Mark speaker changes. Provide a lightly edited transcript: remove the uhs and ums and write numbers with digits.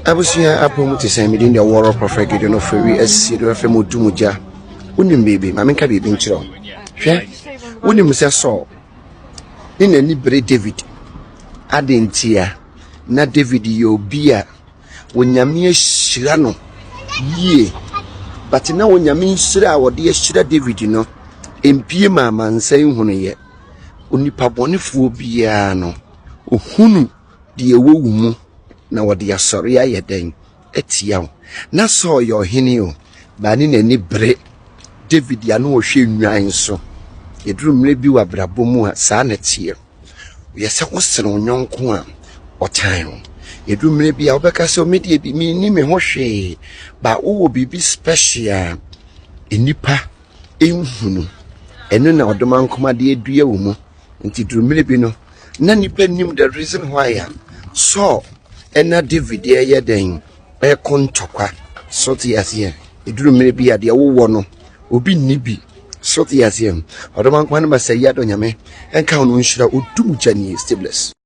Speaker 1: Abusua apɔ mu te sɛ medin deɛ wɔrɔ Prɔfɛt Gideon Ofori asie do afɛ mu du mu gya. Wonim biribi? Ma menka biribi nkyerɛ wo. Hwɛ, wonim sɛ Saul ne n'ani bere David. Adɛn ntia? Na David yɛ obi a Onyame ahyira no yie. But na Onyame nhyira a wɔde ahyira David no, mpie ma amansan hunuyɛ. Onipa bɔnefoɔ biara no, ohunu deɛ ɛwɔ wo mu na wɔde asɔre ayɛ dɛn atia wo. Na Saul yɛ ɔhene o, baa ne n'ani bere David a na ɔhwɛ nnwan so. Yɛduru mmerɛ bi wɔ abrabɔ mu a, saa na ɛteɛ. Yɛ sɛ wosene wo yɔnko a, ɔtan wo. Yɛduru mmerɛ bi a wobɛka sɛ me deɛ bi menni me ho hwee, ba wowɔ biribi special a nnipa nhunu. Ɛno na ɔdomankoma de adua wo mu. Nti duru mmerɛ bi no, na nnipa nim the reason why a Saul ɛna David ɛyɛ dɛn ɛkɔ ntɔkwa. So te aseɛ. Ɛduru mmerɛ bi a deɛ wowɔ no, obi nni bi. So te aseɛ. Ɔdomankoma no ma sɛ yi adɔ Nyame ɛnka wo no nhyira odum gya nie. Stay blessed.